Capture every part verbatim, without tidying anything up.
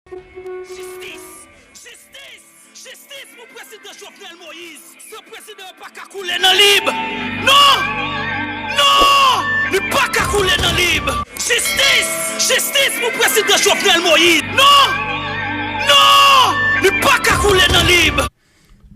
Jistis! Jistis! Jistis pou prezidan Jovenel Moïse! San prezidan pa ka koule nan lib! Non! Non! Li pa ka koule nan lib! Jistis! Jistis pou prezidan Jovenel Moïse! Non! Non! Li pa ka koule nan lib!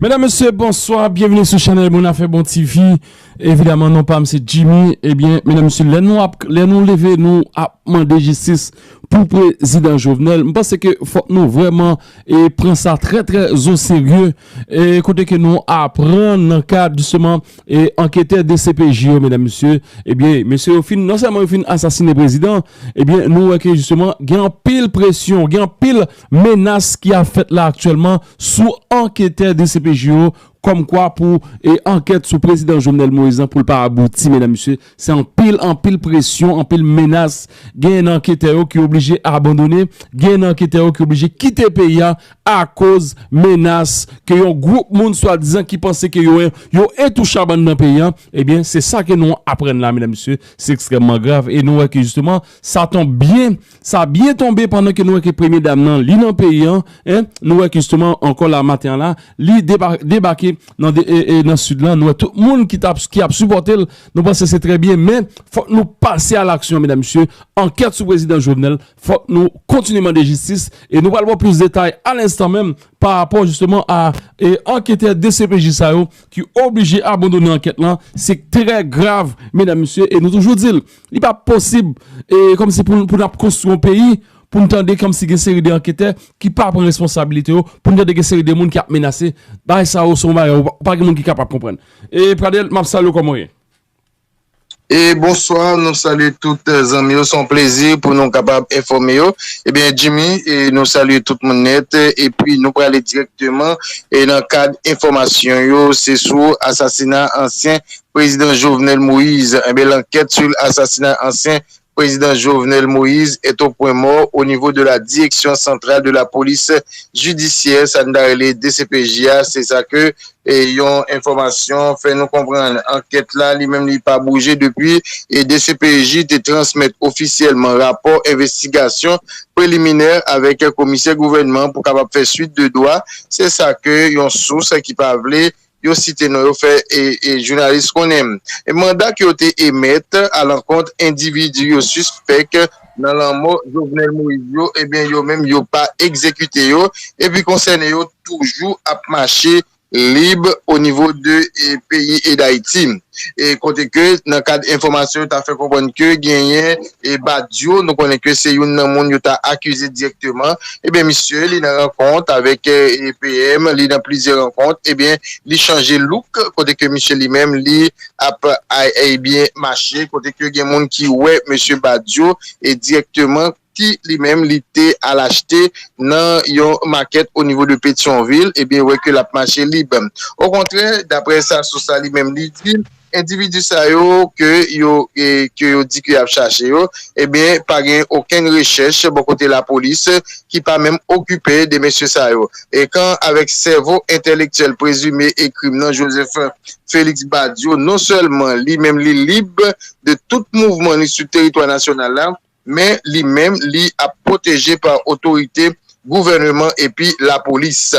Medam, mesye, bonswa. Byenvini sou chanèl Bon Afè Bon T V. Evidaman, non pa m se Jimmy. Ebyen, medam, mesye, lè nou ap, lè nou leve, nou ap mande jistis pou prezidan Jovenel. M panse ke fòk nou vrèman, e, pran sa trè, trè o serye. E kote ke nou aprann nan kad, jisteman, e, anketè D C P J yo, medam, mesye, ebyen, mesye yo fin, non sèlman yo fin asasine prezidan, ebyen, nou wè ke, jisteman, gen anpil presyon, gen anpil menas ki ap fèt la aktyèlman sou anketè D C P J yo, kòmkwa pou, e, ankèt sou prezidan Jovenel Moïse lan pou l pa abouti, medam, mesye. Se anpil, anpil presyon, anpil menas. Gen nan anketè yo ki oblije abandone, gen nan anketè yo ki oblije kite peyi a akoz menas ke yon gwoup moun swadizan ki panse ke yo, yo entouchab anndan peyi a. Ebyen, se sa ke nou aprann la, medam, mesye. Se ekstrèmman grav. E nou wè ke, jisteman, sa tonbe byen, sa byen tonbe pandan ke nou wè ke premye dam nan, li nan peyi a, en, nou wè ke, jisteman, ankò la, maten an la, li deba-, debake nan de, e, e, nan sid lan. Nou wè tout moun ki t ap, ki ap sipòte l, nou panse se trè byen, men fòk nou pase a laksyon, medam, mesye. Ankèt sou prezidan Jovenel, fòk nou kontinye mande jistis, e nou pral ba w plis detay a lenstan menm pa rapò jisteman a, e, anketè D C P J sa yo ki oblije abandone ankèt lan. Se trè grav, medam, mesye, e nou toujou di l, li pa posib, e, kòmsi pou, pou n ap konstwi yon peyi, pou n tande kòmsi gen seri de anketè ki pa pran responsabilite yo, pou n tande gen seri de moun ki ap menase. Bagay sa yo se yon bagay ou pa, pa gen moun ki kapab konprann. E Pradel, m ap salye w, kòman w ye? E bonswa, nou salye tout, eh, zanmi yo. Se yon plezi pou nou kapab enfòme yo. Ebyen, Jimmy, e nou salye tout moun nèt, epi nou prale dirèkteman, e nan kad enfòmasyon yo, se sou asasina ansyen prezidan Jovenel Moïse. Ebyen, lankèt sou asasina ansyen prezidan Jovenel Moïse est au point mort au niveau de la Direction Centrale de la Police Judiciaire, sa n ta rele D C P J a, se sa ke, e, yon enfòmasyon fè nou konprann. Ankèt la, li menm, li pa bouje depi, e, D C P J te transmèt ofisyèlman rapò envestigasyon preliminè avèk komisè gouvènman pou kapab fè swit de dwa. Se sa ke yon sous ki pa vle yo site non yo fè, e, e, jounalis konnen. E manda ke yo te emèt alankont endividi yo sispèk nan lanmò Jovenel Moïse yo, ebyen, yo menm, yo pa egzekite yo, epi konsène yo toujou ap mache lib o nivo de, e, peyi e Dayiti. E kote ke nan kad enfòmasyon yo ta fè konprann ke genyen, e, Badio, nou konnen ke se youn nan moun yo ta akize dirèkteman, ebyen, misye, li nan rankont avèk, e, P M, li nan plizyè rankont, ebyen, li chanje look, kote ke misye li menm, li ap, a, ebyen, mache, kote ke gen moun ki wè mesye Badio, e, dirèkteman, ki li menm, li te al achte nan yon makèt o nivo de Petyonvil, ebyen, wè ke l ap mache lib. Okontrè, daprè sa sous la li menm li di, endividi sa yo ke yo, e, ke yo di ke y ap chache yo, ebyen, pa gen okenn rechèch bò kote lapolis ki pa menm okipe de mesye sa yo. E kan avèk sèvo entèlektyèl prezime e krim nan, Joseph Félix Badio, non sèlman li menm li lib de tout mouvman li sou teritwa nasyonal la, men li menm, li ap pwoteje pa otorite gouvèneman epi lapolis.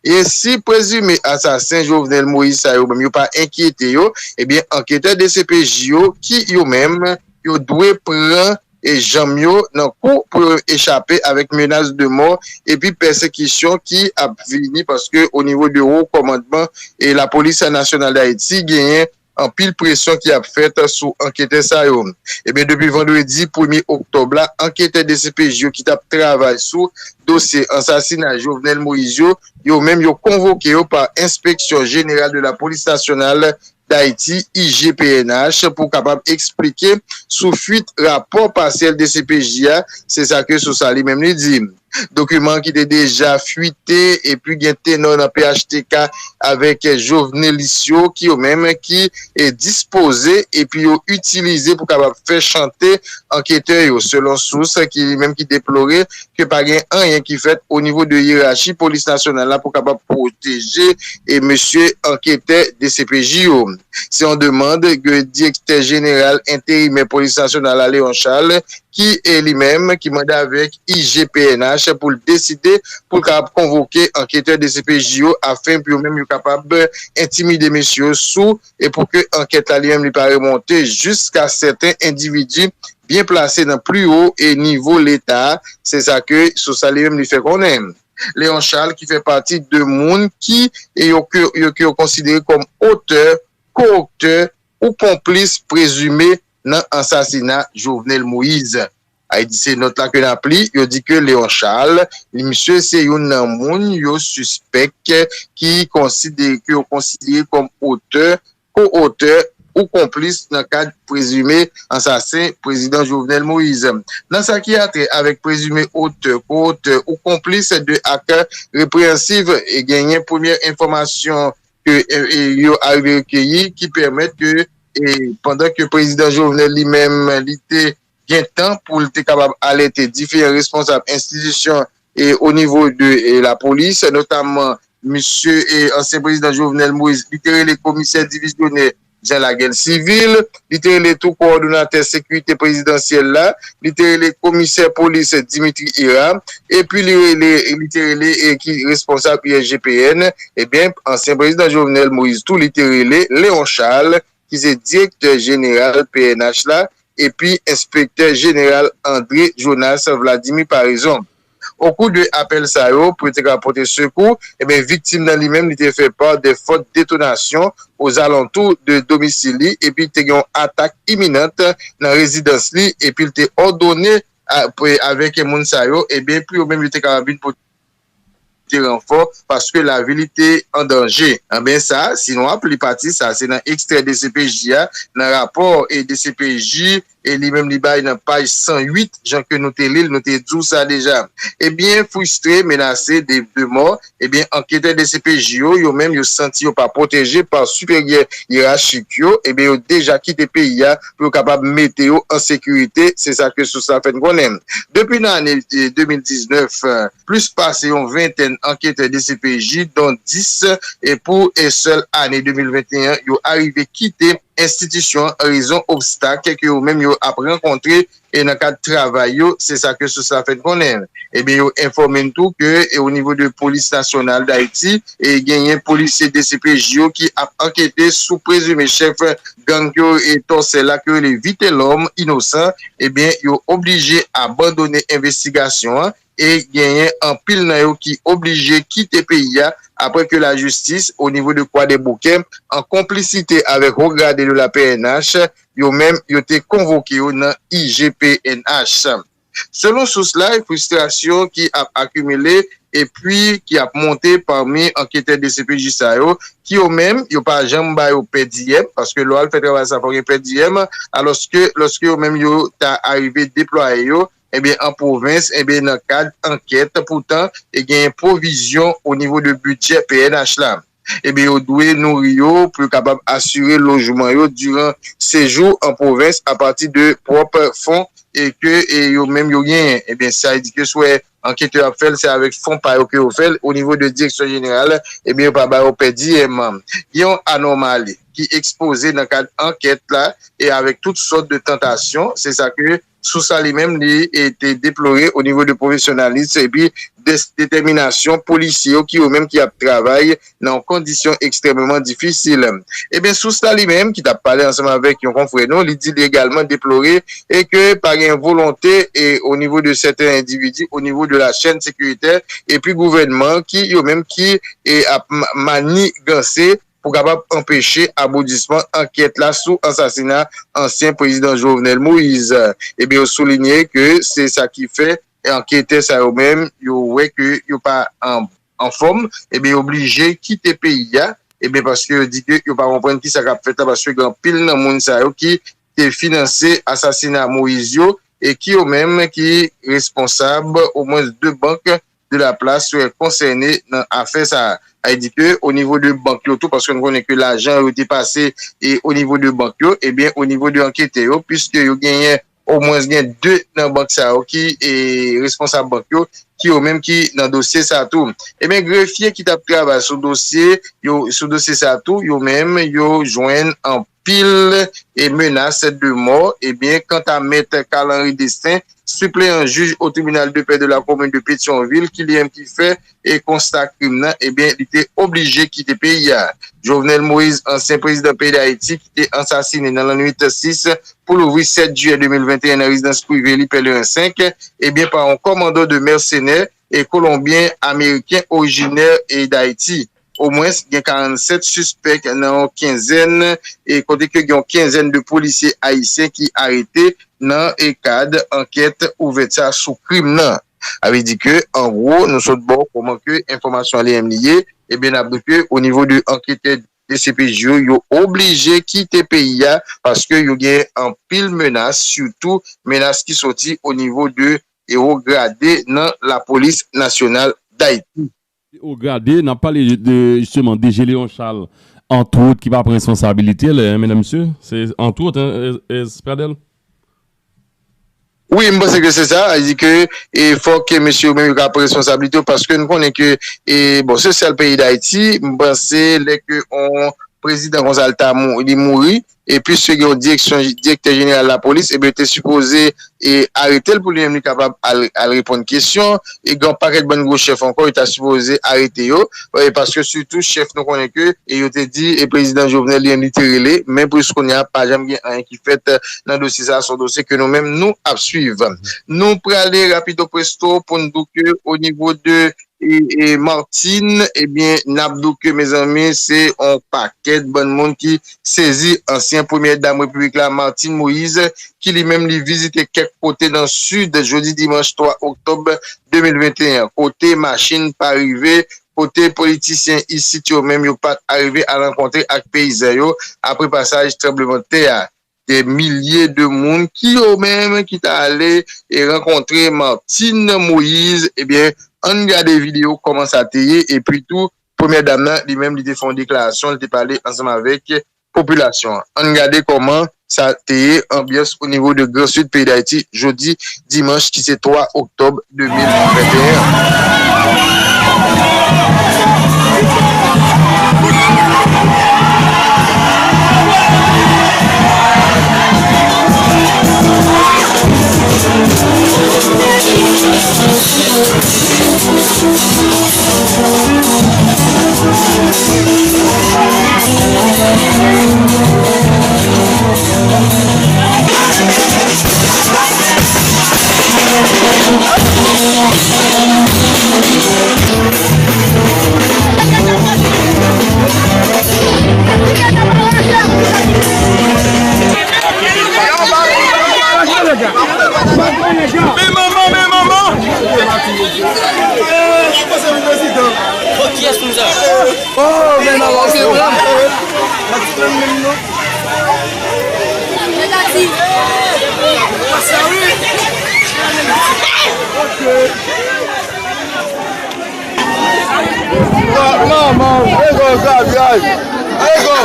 E si prezime asasen Jovenel Moïse sa yo menm yo pa enkyete yo, ebyen, anketè D C P J yo, ki yo menm, yo dwe pran, e, janm yo nan kou pou yo echape avèk menas de mò epi pèsekisyon ki ap vini, paske o nivo de wo kòmandman e lapolis nasyonal Dayiti genyen anpil presyon ki ap fèt sou anketè sa yo. Ebyen, depi vandredi premye oktòb la, anketè D C P J yo ki t ap travay sou dosye ansasina Jovenel Moïse yo, yo menm yo konvoke yo pa Inspection Générale de la Police Nationale d'Haïti, I G P N H, pou kapab eksplike sou fuit rapò pasyèl D C P J a, se sa ke sous la li menm li di. Dokiman ki te deja fuite epi gen tenò nan P H T K avèk jovenelis yo ki yo menm ki, e, dispoze epi yo itilize pou kapab fè chante anketè yo, selon sous ki li menm ki deplore ke pa gen anyen ki fèt o nivo de yerachi polis nasyonal la pou kapab pwoteje, e, mesye anketè D C P J yo. Se yon demann ke direktè jeneral enterimè polis nasyonal la, Léon Charles, ki e li menm ki mande avèk I G P N H pou l deside pou l kapab konvoke anketè D C P J yo afen pou yo menm yo kapab entimide mesye yo sou e pou ke ankèt la li menm li pa remonte jiska sèten endividi byen plase nan pli wo e nivo Leta. Se sa ke sous la li menm li fè konnen. Léon Charles ki fè pati de moun ki e yo ke yo ke yo konsidere kòm otè, kootè ou konplis prezime nan ansasina Jovenel Moïse. Ayiti se nòt la ke n ap li, yo di ke Léon Charles, li misye se youn nan moun yo sispèk ki konsidere ke yo konsidere kòm otè, ko-otè ou konplis nan kad prezime ansasen prezidan Jovenel Moïse. Nan sa ki atè avèk prezime otè, ko-otè ou konplis de ak repreyansiv, e genyen premye enfòmasyon ke e, e, yo arive rekeyi ki pèmèt ke e, pandan ke prezidan Jovenel li menm li te gen tan pou l te kapab alète diferan responsab enstitisyon e o nivo de e, lapolis, notamman misye e ansyen prezidan Jovenel Moïse, li te rele komisè divizyonè jan lagè sivil, li te rele tou kowòdonatè sekirite prezidansyèl la, li te rele komisè polis Dimitri Hérard, epi li rele li te rele e ki responsab I S G P N, ebyen ansyen prezidan Jovenel Moïse tou li te rele Léon Charles ki se direktè jeneral P N H la, epi enspektè jeneral André Jonas Vladimir Paraison. Okou de apèl sa yo pou yo te ka pote sekou, ebyen viktim nan li menm li te fè pa de fòt detonasyon ozalantou de domisil li epi te gen yon atak iminan nan rezidans li epi l te òdone avèk moun sa yo ebyen pou yo menm yo te kapab vin pote te ranfò paske lavi li te an danje. Anben sa, si nou ap li pati sa, se nan ekstrè D C P J a, nan rapò e D C P J e li menm li bay nan paj san uit, jan ke nou te li l, nou te di w sa deja. Ebyen, fristre, menase de, de mò, ebyen, anketè D C P J yo, yo menm, yo santi yo pa pwoteje pa siperyè yerachik yo, ebyen, yo deja kite peyi a pou yo kapab mete yo an sekirite, se sa ke sous la fè n konnen. Depi nan ane de mil diznèf, plis pase yon ventèn anketè D C P J, don dis, e pou e sèl ane de mil venteyen, yo arive kite enstitisyon an rezon obstak ke yo menm yo ap rankontre e nan kad travay yo, se sa ke sous la fè n konnen. Ebyen, yo enfòme n tou ke e o nivo de Polis Nasyonal Dayiti, e genyen polisye D C P J yo ki ap ankete sou prezime chèf gang yo e tòsè la ke yo rele Vitelhomme Innocent, ebyen, yo oblije abandone envestigasyon an e genyen anpil nan yo ki oblije kite peyi a apre ke lajistis o nivo de Kwadèboukè, an konplisite avèk wo grade de la P N H, yo menm yo te konvoke yo nan I G P N H. Selon sous la, fristrasyon ki ap akimile epi ki ap monte pami anketè D C P J sa yo, ki yo menm yo pa janm ba yo pè diyèm, paske lè w al fè travay sa fò gen pè diyèm, alòske lòske yo menm yo ta arive deplwaye yo, ebyen, an pwovens, ebyen, nan kad ankèt, poutan, e genyen pwovizyon o nivo de bidjè P N H la. Ebyen, yo dwe nouri yo pou yo kapab asire lojman yo diran sejou an pwovens apati de pwòp fon e ke e yo menm yo genyen. Ebyen, sa vle di ke si w wè anketè yo ap fè l, se avèk fon pa yo ke yo fè l. O nivo de direksyon jeneral, ebyen, yo pa ba yo pè diyèm. Gen yon anòmali ki ekspoze nan kad ankèt la e avèk tout sòt de tantasyon. Se sa ke sous la li menm li e te deplore o nivo de pwofesyonalis epi de, detèminasyon polisye yo ki yo menm ki ap travay nan yon kondisyon ekstrèmeman difisil. Ebyen, sous la li menm ki t ap pale ansanm avèk yon konfrè nou, li di li egalman deplore e ke pa gen volonte e o nivo de sèten endividi, o nivo de la chèn sekiritè epi gouvènman ki yo menm ki e ap ma-, maniganse pou kapab anpeche aboudisman ankèt la sou ansasina ansyen prezidan Jovenel Moïse. Ebyen, yo soulinye ke se sa ki fè anketè sa yo menm, yo wè ke yo pa an, anfòm, ebyen, yo oblije kite peyi a, ebyen, paske yo di ke yo pa konprann kisa k ap fèt la, paske gen anpil nan moun sa yo ki te finanse asasina Moïse yo, e ki yo menm ki responsab omwen de bank de la plas yo konsène nan afè sa a. Sa vle di ke o nivo de bank yo tou, paske nou konnen ke lajan yo te pase e o nivo de bank yo, ebyen o nivo de anketè yo, piske yo genyen omwen gen de nan bank sa yo ki e, responsab bank yo, ki yo menm ki nan dosye sa tou. Ebyen, grefye ki t ap travay sou dosye, yo, sou dosye sa tou, yo menm, yo jwenn anpil e menas de mò. Ebyen, kanta mèt Carl Henry Destin, sipleyan jij o tribinal de pè de la komin de Petyonvil, ki li menm ki fè e konsta krim nan, ebyen, li te oblije kite peyi a. Jovenel Moïse, ansyen prezidan peyi Dayiti, ki te ansasinen nan lannwit sis pou louvri sèt jiyè de mil venteyen nan rezidans prive li, Pèleren senk, ebyen, pa yon kòmando de mèsenè e kolonbyen ameriken orijinè e Dayiti. Omwens gen karannsèt sispèk nan yon kenzèn, e kote ke gen yon kenzèn de polisye ayisyen ki arete nan e kad ankèt ouvèt sa sou krim nan. Sa vle di ke, an gwo, nou sot ba w kòman ke enfòmasyon an li menm li ye, ebyen, n ap di ke o nivo de anketè de C P J yo, yo oblije kite peyi a paske yo gen anpil menas, sitou menas ki soti o nivo de e wo grade nan Lapolis Nasyonal Dayiti. O grade, n ap pale de, jisteman, D G Léon Charles, antwòt, ki pa pran responsabilite l, hein, medam, mesye. Se antwòt, hein, es, es Pradel? Wi, m panse ke se sa. Sa di ke e fòk ke mesye yo menm yo ka pran responsabilite yo, paske nou konnen ke, e, bon, se sèl peyi Dayiti, m panse, lè ke on prezidan konsa l ta mou-, li mouri, e piske gen yon direksyon, direktè jeneral lapolis, ebyen, yo te sipoze, e, arete l pou li menm li kapab al, al reponn kesyon, e gen yon pakèt bann gwo chèf ankò, yo ta sipoze arete yo, e, paske sitou chèf nou konnen ke, e yo te di, e prezidan Jovenel li menm li te rele, men pou jis kounye a, pa janm gen anyen ki fèt, e, nan dosye sa, se yon dosye ke nou menm nou ap swiv. Nou prale rapido presto pou n di w ke o nivo de e, e, Martine, ebyen, n ap di w ke, mezanmi, se on pakèt bann moun ki sezi. Ansyen premyè dam repiblik la, Martine Moïse, ki li menm li vizite kèk kote nan sid, jodi dimanch twa oktòb de mil venteyen, kote machin pa rive, kote politisyen isit yo menm yo pa t arive al rankontre ak peyizan yo apre pasaj tranblemanntè a. Dè milye de moun ki yo menm ki ta ale e rankontre Martine Moïse. Ebyen, ann gade videyo kòman sa te ye, epi tou, premyè dam nan, li menm, li te fè yon deklarasyon, li te pale ansanm avèk popilasyon an. Ann gade kòman sa te ye, anbyans o nivo de Gran Sid peyi Dayiti, jodi dimanch ki se twa oktòb de mil venteyen. Men manman, men manman! Bon, kiyès moun sa? Oh, men manman, se vre. Manman, ego, gabyay. Ego.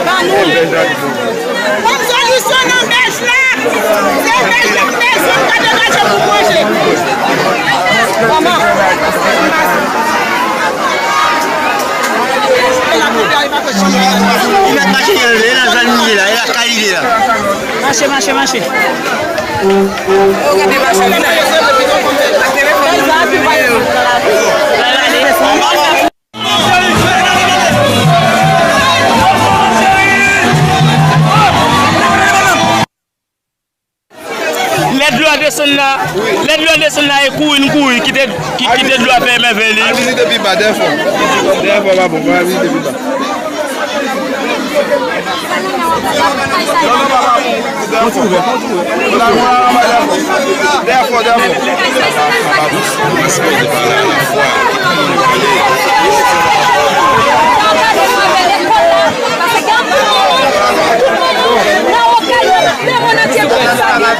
Ban nou. Konn solisyon nan bèj la. Se bèj la m bezwen, m ka degaje pou manje. Kòman? Li mèt mache, e la zòn li ye la, e la kay li ye la. Mache, mache, mache. Lè dlo a desann la, lè dlo a desann la, e kouri n kouri, kite, ki-, kite dlo a fè mèvèy li. Al vizite pi ba, dèfò. Dèfò pa bon, al vizite pi ba. Non, non, pa, pa bon. Dèfò, dèfò. Dèfò, dèfò. Papa,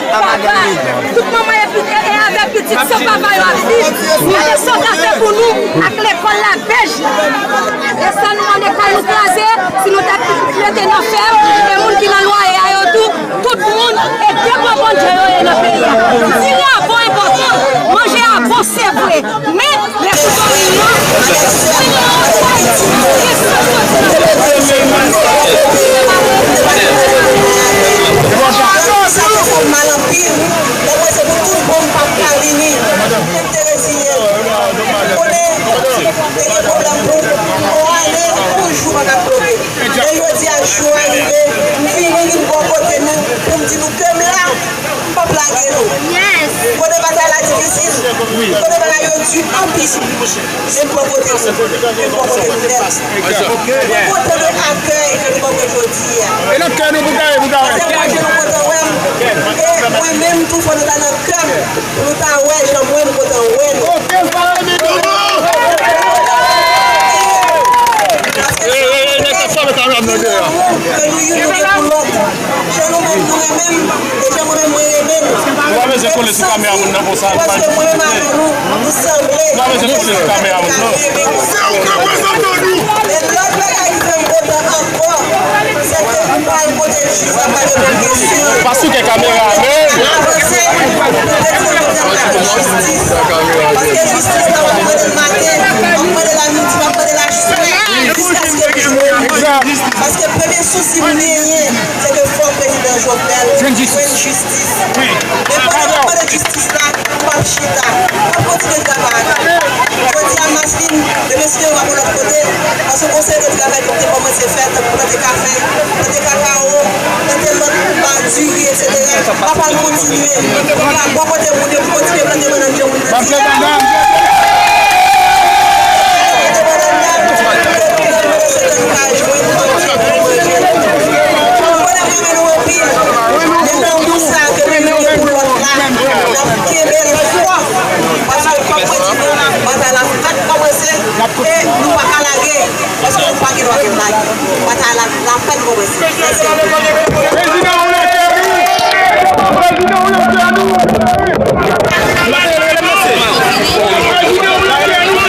tout manman e, e avèk pitit san papa yo ap viv. Gade sa w ta fè pou nou ak lekòl la, bèj. E sa nou an lekòl nou kraze, si nou ta rete nan fèm, e moun ki nan lwaye a yo tou, tout moun, e de bò Bondye yo ye nan peyi a. Diri a bon e bon tou, manje a bon se vre, men lè sou Dominiyon, Dominiyon, Ayiti, e sa soti. Sa te fè m mal anpil. Lè m wè se pou tout bon m p ap ka vini. M te reziyen. M konnen te gen pwoblèm pou yon ane, yon jou pa t ap tonbe. Men jodi a, jou a rive, m vini, vin bò kote nou, pou m di nou ke m la, m p ap lage nou. Kote batay la difisil, kote bagay yo di anpil, vin bò kote nou, vin bò kote nou nèt. Mwen kontan de akèy ke nou ban mwen jodi a. E nan kè nou pou kare, pou kare. Paske mwen, jan nou kontan wè m. E mwen menm tou, fò nou ta nan kè m. Pou nou ta wè jan mwen, nou kontan wè nou. Paske sa, nou kontan wè nou, ke nou youn, nou gen pou lòt. Jan nou menm, nou renmen m, e jan mwen menm, mwen renmen nou. Ou pa bezwen kole sou kamera moun nan konsa. Paske mwen menm avè nou, nou sanble. Ou pa bezwen kole sou kamera moun nan. Se ou k reprezante nou. E lòt bagay ki fè m kontan ankò, se ke m pa al kote jij la, pa de kesyon. Pa sou kè kamera, men. Avanse, nou te di nou te ap mande jistis. Paske jistis la, w ap mande l maten, w ap mande l a midi, w ap mande l a swè, jiskaske l jwenn. Paske premye sousi m genyen, se ke fò prezidan Jovenel jwenn jistis. Men pandan w ap mande jistis la, m p ap chita. M ap kontinye travay. Jodi a, Maslin, men mesye yo pa pou lòt kote, paske gon seri de travay ki te kòmanse fèt, tankou plante kafe, plante kakao, plante lòt, ba, diri, etsetera. M ap al kontinye. M ap al bò kote moun yo pou kontinye plante bannann jan moun nan di a. Plante bannann nan, se ke nou ka jwenn manje pou manje. Nou konnen m renmen nou anpil, men lanmou sa ke nou gen pou lòt la, n ap kenbe l fò. Paske fòk mwen di nou, batay la fèk kòmanse, e nou pa ka lage, paske nou pa gen dwa vin lage. Batay la, la fèk kòmanse. Mèsi anpil. Prezidan, ou nan kè nou! Prezidan, ou nan kè nou! Prezidan, ou nan kè nou!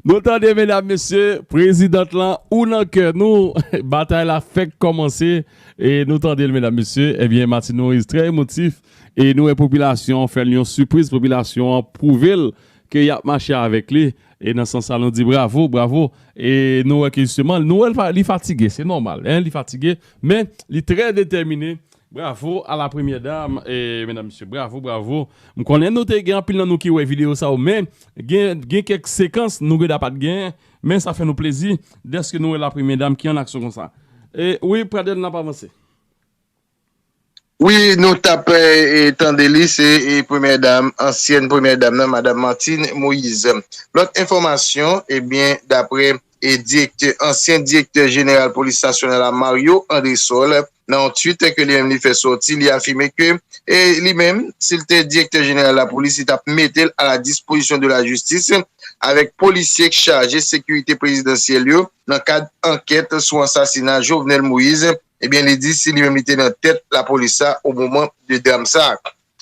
Nou tande, medam, mesye, prezidant lan, ou nan kè nou, batay la fèk kòmanse, e nou tande l, medam, mesye, ebyen, Martine Moïse trè emotif, e nou wè popilasyon an fè l yon sipriz, popilasyon an pwouve l ke y ap mache avèk li, e nan sans sa, nou di bravo, bravo, e nou wè ke jisteman, nou wè l fa-, li fatige, se nòmal, en, li fatige, men li trè detèmine, Bravo à la première dame, e, medam, mesye, bravo, bravo. M konnen nou te gen anpil nan nou ki wè videyo sa yo, men gen, gen kèk sekans nou genlè pa t genyen, men sa fè nou plezi dèske nou wè la première dame ki an aksyon konsa. E, wi, Pradel, n ap avanse. Wi, nou t ap, e, e, tande li, se, e, premyè dam, ansyèn premyè dam nan, Madam Martine Moïse. Lòt enfòmasyon, ebyen, daprè, e, direktè, ansyen direktè jeneral polis nasyonal la, Mario Andrésol, nan yon tweet ke li menm li fè sòti, li afime ke, e, li menm, si l te direktè jeneral lapolis, li t ap mete l a la dispozisyon de la jistis avèk polisye k chaje sekirite prezidansyèl yo nan kad ankèt sou ansasina Jovenel Moïse. Ebyen, li di si li menm li te nan tèt lapolis sa o moman de dram sa.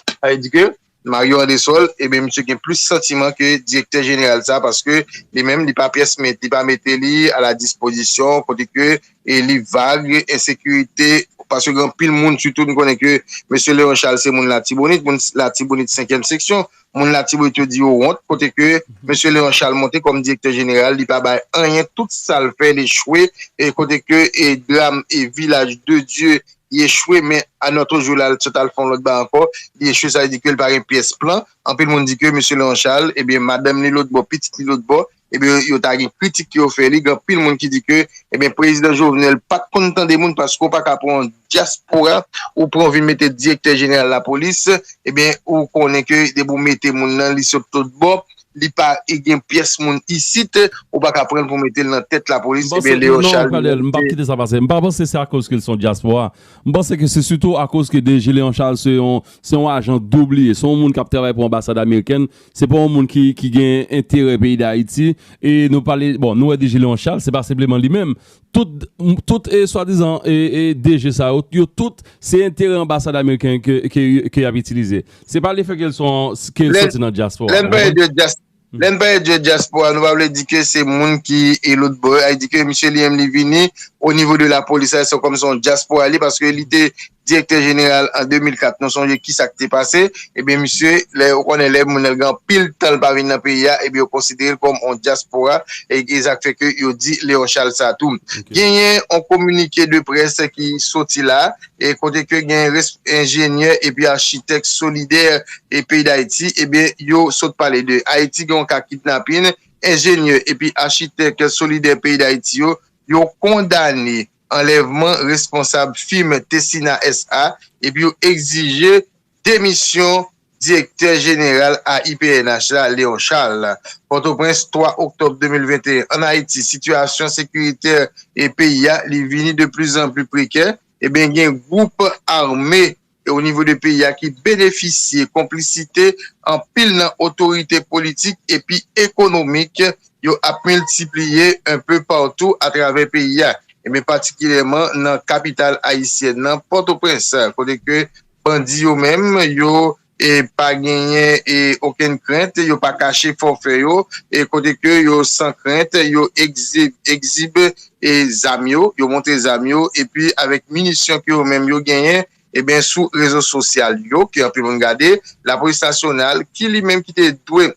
Sa vle di ke Mario Andrésol, ebyen, misye gen plis santiman ke direktè jeneral sa, paske li menm, li pa pyès met, li pa mete li a la dispozisyon, kote ke, e, li vag, ensekirite, paske gen anpil moun, sitou nou konnen ke mesye Léon Charles se moun Latibonit, moun Latibonit senkyèm seksyon, moun Latibonit yo di yo wont, kote ke mesye Léon Charles monte kòm direktè jeneral, li pa bay anyen, tout sa l fè, l echwe, e kote ke, e, dram, e, Vilaj de Dye, li echwe, men a nòt jou la, l sot al fè yon lòt bagay ankò, li echwe, sa vle di ke l pa gen pyès plan. Anpil moun di ke mesye Léon Charles, ebyen, madanm li lòtbò, pitit li lòtbò, ebyen, yo ta gen kritik ke yo fè li. Gen anpil moun ki di ke, ebyen, prezidan Jovenel pa t konn tande moun, paske w pa ka pran yon dyaspora, ou pran w vin mete direktè jeneral lapolis, ebyen, ou konnen ke depi w mete moun nan, li sot lòtbò, li pa gen pyès moun isit, ou pa ka pran l pou mete l nan tèt lapolis, ebyen, Léon Charles. Non, Pradel, m p ap kite sa pase. M pa panse se akoz ke l se yon dyaspora. M panse ke se sitou akoz ke D G Léon Charles se yon, se yon ajan doub li ye. Se yon moun k ap travay pou anbasad amerikèn. Se pa yon moun ki, ki gen enterè peyi Dayiti. E nou pale, bon, nou wè D G Léon Charles, se pa senpleman li menm. tout, tout e swadizan e, e D G sa yo, yo tout se enterè anbasad ameriken ke, ke, ke y ap itilize. Se pa lefè ke l son, ke l sòti nan dyaspora. Lè n pale de dyaspora, lè n pale de dyaspora, nou pa vle di ke se moun ki e lòt bò. Sa vle di ke misye li menm li vini o nivo de lapolis la, se kòm se yon dyaspora li, paske li te direktè jeneral an de mil kat. Nou sonje kisa k te pase. Ebyen, misye, lè, ou konnen lè moun nan gen anpil tan l pa vin nan peyi a, ebyen, yo konsidere l kòm yon dyaspora, e, e sa k fè ke yo di Leon Charles sa tou. Genyen yon kominike de près ki soti la, e kote ke gen res-, enjenyè epi achitèk solidè e peyi Dayiti, ebyen, yo sot pale de Ayiti gen yon ka kidnapin, enjenyè epi achitèk solidè peyi Dayiti yo, yo kondane anlèvman responsab fim Tessina S A, epi yo egzije demisyon direktè jeneral A I P N H la, Leon Charles. Pòtoprens, twa oktòb de mil venteyen. Ann Ayiti, sitiyasyon sekiritè e peyi a, li vini de plizanpli prekè. Ebyen, gen gwoup ame e o nivo de peyi a ki benefisye konplisite anpil nan otorite politik epi ekonomik yo ap miltipliye enpe patou atravè peyi a, ebyen patikilyèman nan kapital ayisyèn nan, Pòtoprens, kote ke bandi yo menm, yo, e, pa genyen, e, okenn krent, yo pa kache fòfè yo, e kote ke yo san krent, yo egzi-, egzibe, e, zam yo, yo montre zam yo, epi avèk minisyon ke yo menm yo genyen, ebyen, sou rezo sosyal yo, ke anpil moun gade, lapolis nasyonal, ki li menm ki te dwe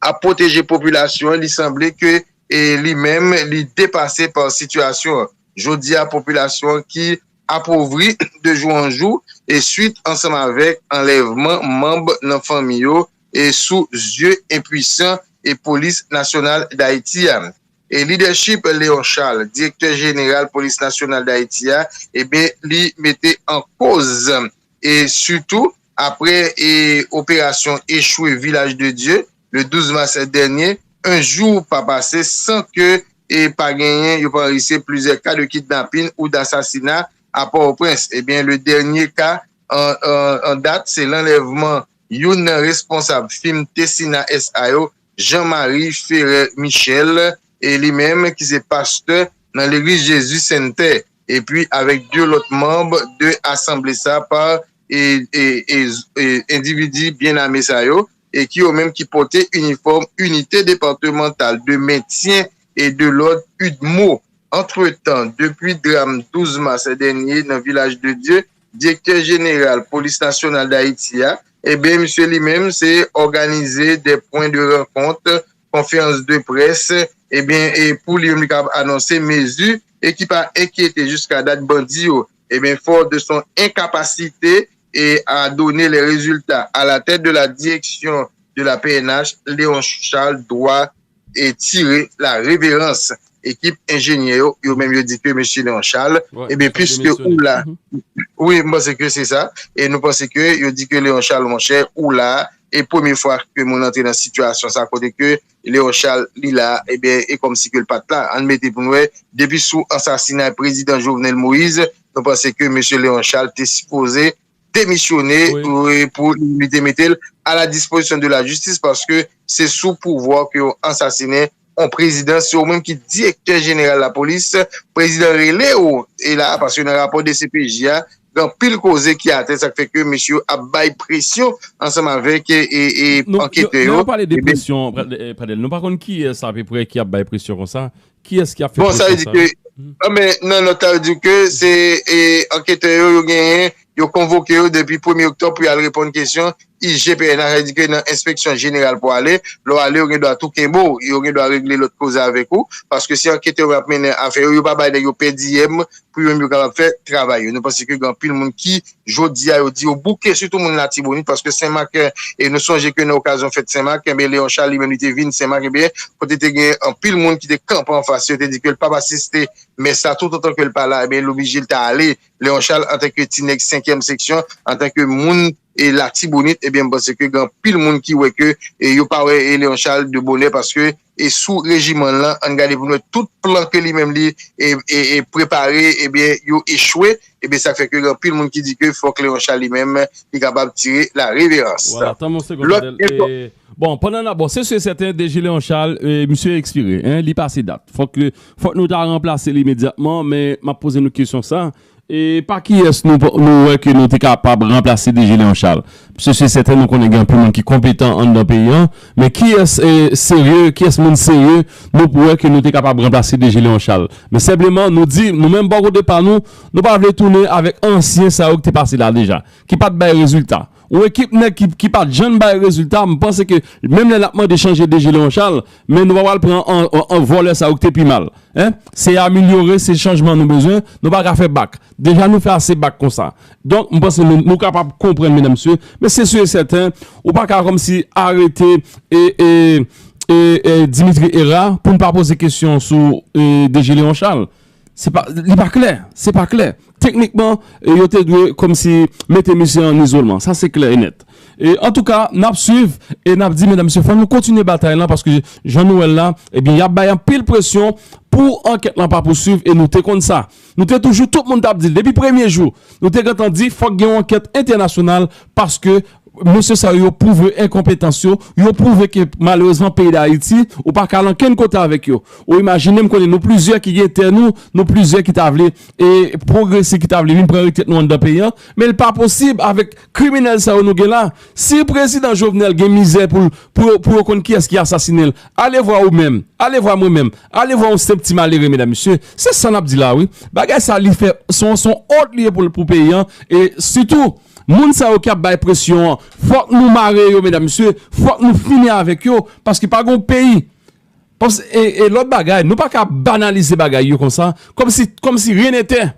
ap pwoteje popilasyon an, li sanble ke, e, li menm, li depase pa sitiyasyon an. Jodi a, popilasyon an ki apovri de jou an jou, e swit ansanm avèk anlèvman manm nan fanmi yo, e sou zye enpwisan e Polis Nasyonal Dayiti a. E lidèchip Leon Charles, direktè jeneral Polis Nasyonal Dayiti a, ebyen, li mete an koz, e sitou apre, e operasyon echwe Vilaj de Dye, le douz mas dènye, yon jou pa pase san ke, e pa genyen, yo pa anrejistre plizyè ka de kidnapin ou dasasina a Pòtoprens. Ebyen, le dènye ka an, an, an dat, se lanlèvman youn nan responsab fim Tessina S A yo, Jean Marie Ferrer Michel, e li menm ki se pastè nan legliz Jezi Sentè, epi avèk de lòt manm de asanble sa pa, e, e, e, e endividi byen ame sa yo, e ki yo menm ki pote inifòm Unité Départementale de Maintien et de l'Ordre, udmo. Antretan, depi dram douz mas dènye nan Vilaj de Dye, direktè jeneral Polis Nasyonal Dayiti a, ebyen, misye li menm, se òganize de pwen de rankont, konferans de près, ebyen, e pou li menm, li kapab anonse mezi e ki pa enkyete jiska dat bandi yo. Ebyen, fò de son enkapasite e a done le rezilta a la tèt de la direksyon de la P N H, Léon Charles dwa e tire la reverans. Ekip enjenyè yo, yo menm yo di ke mesye Leon Charles, ebyen, piske ou la, wi, m panse ke se sa, e nou panse ke yo di ke Leon Charles, monchè, ou la, e premye fwa ke moun antre nan sitiyasyon sa, kote ke Leon Charles, li la, ebyen, e kòmsi ke l pa t la. Ann mete pou n wè, depi sou ansasinay prezidan Jovenel Moïse, nou panse ke mesye Leon Charles te sipoze demisyone, e pou li te mete l a la dispozisyon de la jistis, paske se sou pouvwa ke yo ansasinen yon prezidan, se ou menm ki direktè jeneral lapolis, prezidan rele w, e la, paske nan rapò de C P J a, gen anpil koze ki atè, sa k fè ke mesye yo ap bay presyon ansanm avèk, e, e, e anketè yo. Lè yo pale de presyon, Pradel, nou pa konn kiyès apeprè ki ap bay presyon konsa. Kiyès ki ap fè presyon sa? Bon, sa vle di ke, anben, nan nòt la, yo di ke se, e, anketè yo, yo genyen, yo konvoke yo depi premye oktòb pou y al reponn kesyon I G P N H, sa vle di ke nan enspeksyon jeneral pou ale, lè w ale, yo gen dwa tou kenbe w, yo gen dwa regle lòt koze avèk ou, paske se anketè yo ap mennen afè yo, yo pa bay nèg yo pèdiyèm pou yo menm yo kapab fè travay yo. Nou panse ke gen anpil moun ki, jodi a, yo di yo bouke, sitou moun Latibonit, paske Senmak, e nou sonje ke nan okazyon fèt Senmak, enben, Leon Charles li menm li te vin Senmak, enben, kote te gen anpil moun ki te kanpe anfas yo, te di ke l p ap asiste mès la, toutotan ke l pa la, enben, l oblije l ta ale. Leon Charles, antanke ti nèg senkyèm seksyon, antanke moun e Latibonit, ebyen, m panse ke gen anpil moun ki wè ke, e, yo pa wè, e, Léon Charles de bonè, paske, e, sou rejiman l lan, ann gade pou nou wè tout plan ke li menm li, e, e, e, prepare, ebyen, yo echwe. Ebyen, sa k fè ke gen anpil moun ki di ke fòk Léon Charles li menm, li kapab tire la reverans. Vwala, tann yon segonn, Lòt Fadel. Enfo- E, bon, pandan n ap, bon, se si e sèten, D G Léon Charles, e, misye ekspire, en, li pase dat. Fòk, fòk nou ta ranplase li imedyatman, men m ap poze nou kesyon sa. E pa kiyès nou, nou wè ke nou te kapab ranplase D G Léon Charles? Misye, se sèten, nou konnen gen anpil moun ki konpetan anndan peyi an, men kiyès, e, serye, kiyès moun serye nou pou wè ke nou te kapab ranplase D G Léon Charles? Men senpleman, nou di, nou menm bò kote pa nou, nou pa vle tounen avèk ansyen sa yo ki te pase la deja, ki pa t bay rezilta. Yon ekip nèg ki, ki pa t janm bay rezilta, m panse ke menm lè n ap mande chanje D G Léon Charles, men nou pa pral pran an, an, an vòlè sa yo ki te pi mal. En? Se amelyore, se chanjman nou bezwen, nou pa ka fè bak. Deja nou fè ase bak konsa. Donk, m panse nou, nou kapab konprann, medam, mesye, men se si e sèten, ou pa ka kòmsi arete e, e, e, e Dimitri Hérard pou n pa poze kesyon sou, e, D G Léon Charles. Se pa, li pa klè, se pa klè. Teknikman, e, yo te dwe kòmsi mete misye an izolman. Sa se klè e nèt. E, antouka, n ap swiv e n ap di, medam, mesye, fò nou kontinye batay lan paske jan nou wè l la, ebyen, y ap bay anpil presyon pou ankèt lan pa pouswiv e nou te konn sa. Nou te toujou, tout moun t ap di l. Depi premye jou, nou te gentan di fòk gen yon ankèt entènasyonal paske mesye sa yo, yo pwouve enkonpetans yo, yo pwouve ke malerezman peyi Dayiti, ou pa ka al ankenn kote avèk yo. Ou imajine, m konnen nou plizyè ki gen tè nou, nou plizyè ki ta vle, e, pwogrese, ki ta vle vin pran retrèt nou anndan peyi an, men l pa posib avèk kriminèl sa yo nou gen la. Si prezidan Jovenel gen mizè pou l, pou, pou yo konn kiyès ki asasinen l, ale vwa ou menm, ale vwa mwen menm, ale vwa yon senp ti malere, medam, mesye. Se sa n ap di la, wi. Bagay sa, li fè, se yon, se yon wont li ye pou, pou peyi an, e sitou, moun sa yo k ap bay presyon an, fòk nou mare yo, medam, mesye, fòk nou fini avèk yo, paske pa gen yon peyi. Paske, e, e lòt bagay, nou pa ka banalize bagay yo konsa, kòmsi, kòmsi rien n'était.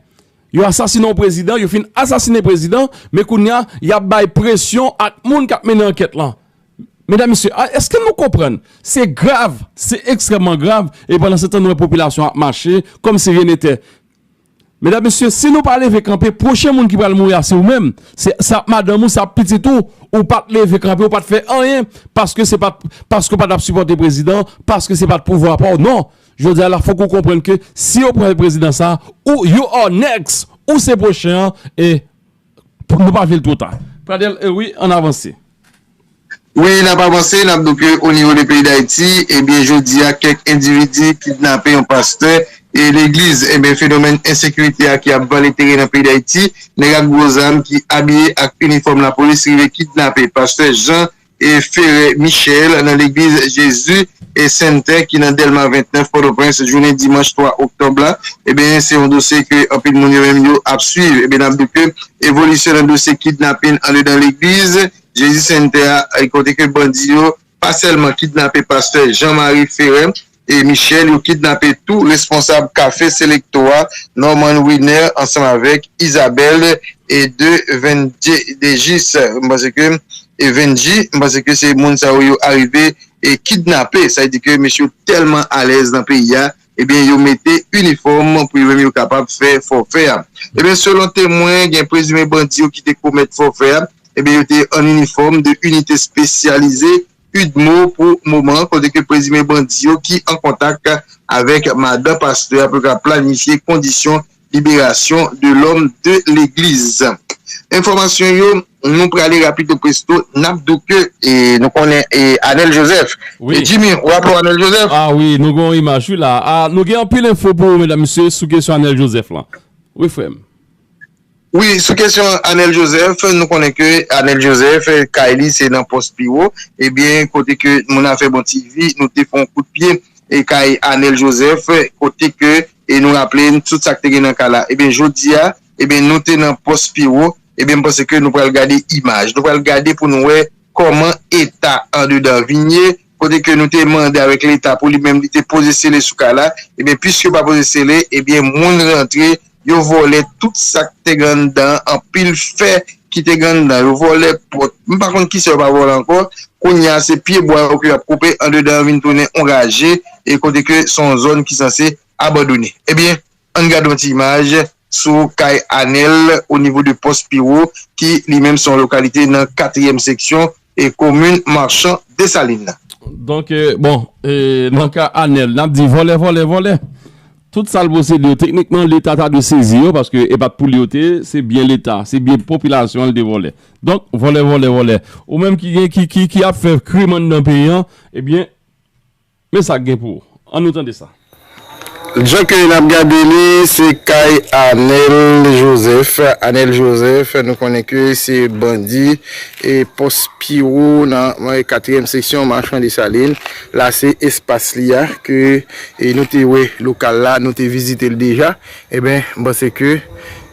Yo asasine yon prezidan, yo fin asasine prezidan, men kounye a, y ap bay presyon ak moun k ap mennen ankèt lan. Medam, mesye, a, èske nou konprann? Se grav, se ekstrèmman grav, e pandan se tan, nou wè popilasyon ap mache kòmsi rien n'était. Medam, mesye, si nou pa leve kanpe, pwochen moun ki pral mouri a se ou menm. Se, se ap madanm ou, se ap pitit ou. Ou pa t leve kanpe, ou pa t fè anyen, paske se pa t, paske w pa t ap sipòte prezidan, paske se pa t pouvwa pa w. Non. Jodi a la, fòk ou konprann ke si yo pran prezidan sa, ou, you are next, ou se pwochen an, e pou nou pa vle l twò ta. Pradel, e wi, ann avanse. Wi, n ap avanse, n ap di w ke o nivo de peyi Dayiti, ebyen, jodi a, kèk endividi kidnape yon pastè e legliz. Ebyen, fenomèn ensekirite a ki ap vale teren nan peyi Dayiti, nèg ak gwo zam ki abiye ak inifòm lapolis rive kidnape pastè Jean e Ferre Michel nan legliz Jezi e Sentè ki nan Dèlma vennèf, Pòtoprens, jounen dimanch twa oktòb la. Ebyen, se yon dosye ke anpil moun yo menm yo ap swiv. Ebyen, n ap di w ke evolisyon nan dosye kidnapin andedan legliz Jezi Sentè a, e kote ke bandi yo pa sèlman kidnape pastè Jean Marie Ferre e Michel, yo kidnape tou responsab kafe Selecto a, Norman Winer, ansanm avèk Isabelle e de Venje Dejis. M panse ke, e Venji, m panse ke se moun sa yo, yo arive e kidnape. Sa vle di ke mesye yo tèlman alèz nan peyi a, ebyen, yo mete inifòm pou yo menm yo kapab fè fòfè a. Ebyen, selon temwen, gen prezime bandi yo ki te komèt fòfè a, ebyen, yo te an inifòm de inite espesyalize, udmo, pou moman, kote ke prezime bandi yo ki an kontak avèk madan pastè a pou yo ka planifye kondisyon liberasyon de l'homme de l'église. Enfòmasyon yo, nou prale rapid e presto, n ap di w ke, e, nou konnen, e, Anel Joseph. Wi. E Jimmy, ou raple w Anel Joseph? A wi, nou gen yon imaj, wi, la. A, nou gen anpil enfo pou ou, medam, mesye, sou kesyon Anel Joseph lan. Wi, frè m. Wi, sou kesyon Anel Joseph, nou konnen ke Anel Joseph, kay li se nan Pòs Piwo. Ebyen, kote ke moun afè Bon T V, nou te fè yon kout pye e kay Anel Joseph, kote ke, e nou raple n tout sa k te gen nan ka la. Ebyen, jodi a, ebyen, nou te nan Pòs Piwo, ebyen, m panse ke nou pral gade imaj. Nou pral gade pou nou wè kòman eta andedan vin ye, kote ke nou te mande avèk Leta pou li menm li te poze sele sou kay la, ebyen, piske yo pa poze sele, ebyen, moun rantre, yo vòlè tout sa k te gen anndan, anpil fè ki te gen anndan, yo vòlè pòt. M pa konn kisa yo pa vòlè ankò. Kounye a, se pye bwa yo ke y ap koupe, andedan an vin tounen on raje, e kote ke se yon zòn ki sanse abandone. Ebyen, ann gade yon ti imaj, sou kay Anèl o nivo de Pòs Piwo, ki li menm se yon lokalite nan katriyèm seksyon e komin Machan Desalin nan. Donk, e, bon, e, nan ka Anèl, n ap di vòlè, vòlè, vòlè. Tout sa l posede yo, teknikman, Leta ta dwe sezi yo, paske e pa t pou li yo te ye, se byen Leta, se byen popilasyon an l te vòlè. Donk, vòlè, vòlè, vòlè. Ou menm ki gen, ki, ki, ki ap fè krim anndan peyi an, ebyen, men sa k gen pou ou. Ann nou tande sa. Jan ke n ap gade li, se kay Anèl Joseph. Anèl Joseph, nou konnen ke se bandi e Pòs Piwo nan, nan katriyèm seksyon Machan Desalin. La, se espas li a ke, e, nou te wè lokal la, nou te vizite l deja. Ebyen, m panse ke,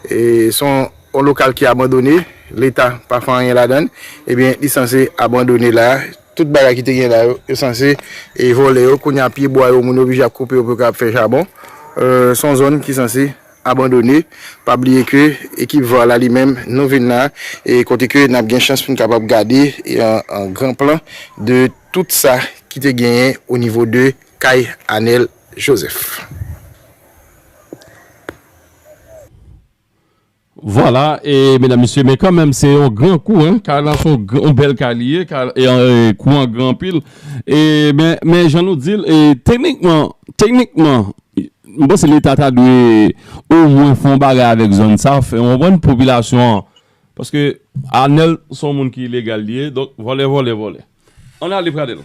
e, se yon, yon lokal ki abandone, Leta pa fè anyen ladan l. Ebyen, li sanse abandone la. Tout bagay ki te gen la yo, yo sanse, e, vòlè yo. Kounye a, pyebwa yo, moun yo oblije ap koupe yo pou yo kapab fè chabon. E, se yon zòn ki sanse abandone. Pa bliye ke ekip VAR la li menm, nou vin la, e kote ke n ap gen chans pou n kapab gade, e, an, an gran plan de tout sa ki te genyen o nivo de kay Anèl Joseph. Vwala, e medam, mesye, men kanmenm, se yon gran kou, en. Kay la, se yon gr-, yon bèl kay li ye, kay, e, e, kou an gran anpil. E, men, men jan nou di l, e, teknikman, teknikman, m panse Leta ta dwe omwen fè yon bagay avèk zòn sa, fè yon bon popilasyon an. Paske Anèl se yon moun ki ilegal li ye, donk vòlè, vòlè, vòlè. Ann ale, Pradèl.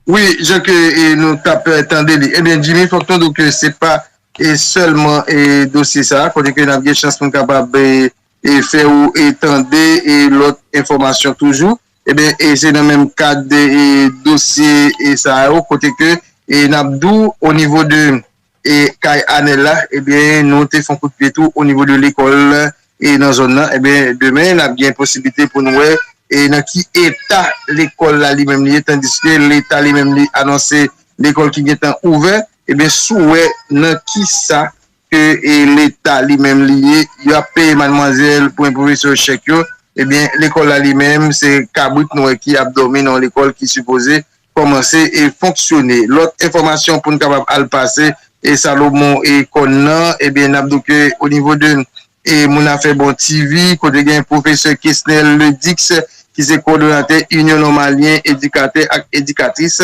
Wi, jan ke, e, nou t ap, e, tande li. Ebyen, Jimmy, fòk nou di w ke se pa, e, sèlman, e, dosye sa a, kote ke n ap gen chans pou n kapab, e, e, fè ou, e, tande, e, lòt enfòmasyon toujou. Ebyen, e, se nan menm kad, e, dosye, e, sa yo, kote ke, e, n ap di w o nivo de e kay Anèl la, ebyen, nou te fè yon kout pye tou o nivo de lekòl, e nan zòn nan. Ebyen, demen, n ap gen posiblite pou n wè, e nan ki eta lekòl la li menm li ye, tandiske Leta li menm li anonse lekòl ki gentan ouvè. Ebyen, si w wè nan ki sa ke, e, Leta li menm li ye, y ap peye madmwazèl pou pwofesè yo chèk yo, ebyen, lekòl la li menm, se kabrit nou wè ki ap dòmi nan yon lekòl ki sipoze kòmanse e fonksyone. Lòt enfòmasyon pou n kapab al pase e Salomon e kòn nan, ebyen, n ap di w ke o nivo de, e, Moun Afè Bon T V, kote gen pwofesè Kesnel Ledix, ki se kowòdonatè Inyon Nòmalyen Edikatè ak Edikatris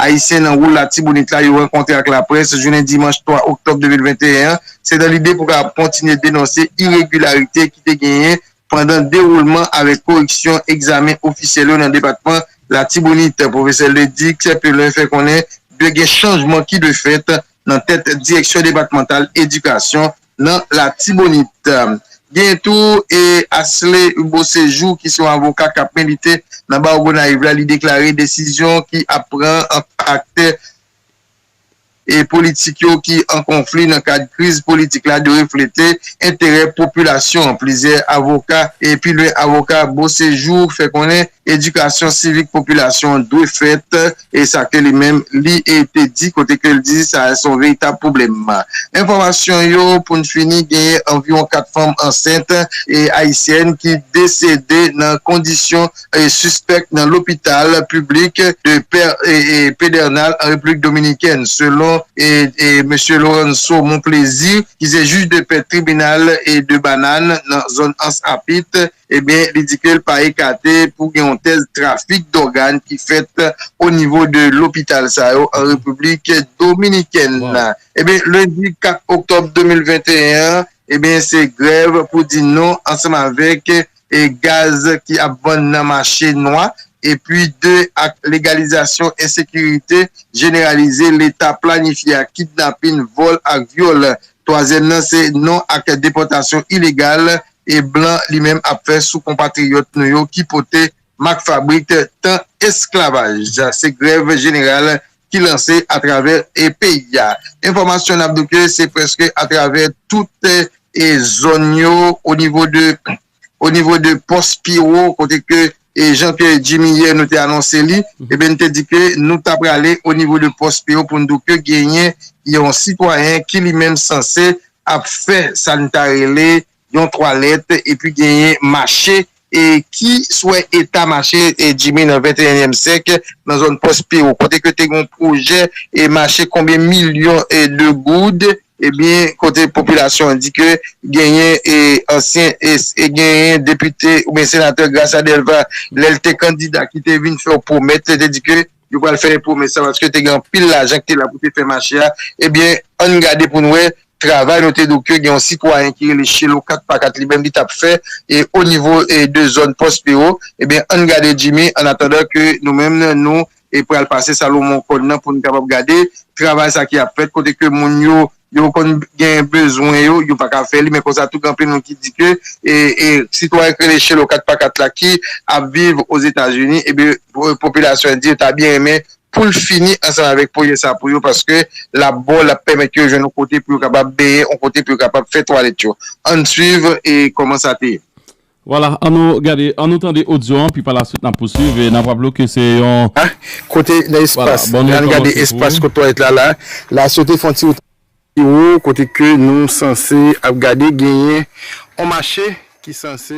Ayisyen nan Woul Latibonit la, yo rankontre ak laprès jounen dimanch twa oktòb de mil venteyen an. Se nan lide pou kapab kontinye denonse iregilarite ki te genyen pandan dewoulman avèk koreksyon egzamen ofisyèl yo nan depatman Latibonit. Pwofesè Ledix Pelin fè konnen dwe gen chanjman ki dwe fèt nan tèt Direksyon Depatmantal Edikasyon nan Latibonit. Gen tou, e, Asley Beauséjour, ki se yon avoka k ap milite nan bawo Gonayiv la, li deklare desizyon ki ap pran ant aktè e politik yo ki an konfli nan kad kriz politik la dwe reflete enterè popilasyon an. Plizyè avoka, e pi lwen, avoka Beauséjour fè konnen edikasyon sivik popilasyon an dwe fèt, e sa ke li menm li, e, te di, kote ke l di sa se yon veritab pwoblèm. Enfòmasyon yo, pou n fini, genyen anviwon kat fanm ansent, e, ayisyèn ki desede nan kondisyon e sispèk nan lopital piblik de Pè-, e, e, Pedernal an Repiblik Dominikèn. Selon, e, e, mesye Lorenzo Monplaisir, ki se jij de pè tribinal, e, de Banàn nan zòn Anse à Pitre, ebyen, li di ke l pa ekate pou gen yon tèz trafik dògàn ki fèt o nivo de lopital sa yo an Repiblik Dominikèn. Ebyen, lendi kat oktòb de mil venteyen an, ebyen, se grèv pou di non ansanm avèk e gaz ki ap vann nan mache nwa, epi de ak legalizasyon ensekirite jeneralize Leta planifye a, kidnapin, vòl ak vyòl. Twazyèm nan se non ak depòtasyon ilegal e blan li menm ap fè sou konpatriyòt nou yo ki pote mak fabrik tan esklavaj. Se grèv jeneral ki lanse atravè, e, peyi a. Enfòmasyon n ap di w ke se prèske atravè tout, e, zòn yo o nivo de, o nivo de Pòs Piwo, kote ke, e, jan ke Jimmy yè nou te anonse li, ebyen, n te di ke nou ta prale o nivo de Pòs Piwo pou n di w ke genyen yon sitwayen ki li menm sanse ap fè sa n ta rele yon twalèt, epi genyen mache e ki swè eta mache e Jimmy nan venteyenyèm syèk nan zòn Pòs Pero, kote ke te gen yon pwojè e mache konbyen milyon e de goud, ebyen, kote popilasyon an di ke genyen e ansyen e, e genyen depite oubyen senatè Gracia Delva, lè l te kandida, ki te vin fè yon pwomèt, te di ke yo pral fè pwomès sa paske te gen anpil lajan ki te la pou te fè mache a. Ebyen, ann gade pou n wè travay nou te di w ke gen yon sitwayen ki rele Chelo kat pa kat li menm li t ap fè e o nivo e de zòn Pòs Pero. Ebyen, ann gade Jimmy, an atandan ke nou menm nou e pral pase Salomon Kòn nan pou n kapab gade travay sa ki ap fèt, kote ke moun yo yo konn gen bezwen yo, yo pa ka fè li, men konsa tou gen anpil moun ki di ke e, e sitwayen ki rele Chelo kat pa kat la ki ap viv Ozetazini, ebyen, po- popilasyon an di yo ta byen renmen pou l fini ansanm avèk pwojè sa pou yo, paske l ap bon, l ap pèmèt yo jwenn yon kote pou yo kapab benyen, yon kote pou yo kapab fè twalèt yo. Ann swiv e kòman sa te ye. Vwala, ann nou gade, ann nou tande odyo an, pi pa la swit n ap pouswiv e n ap raple w ke se yon Kote nan espas, ann gade espas kot twalèt la la, la sote fon ti wo kote ke nou sanse ap gade genyen yon mache ki sanse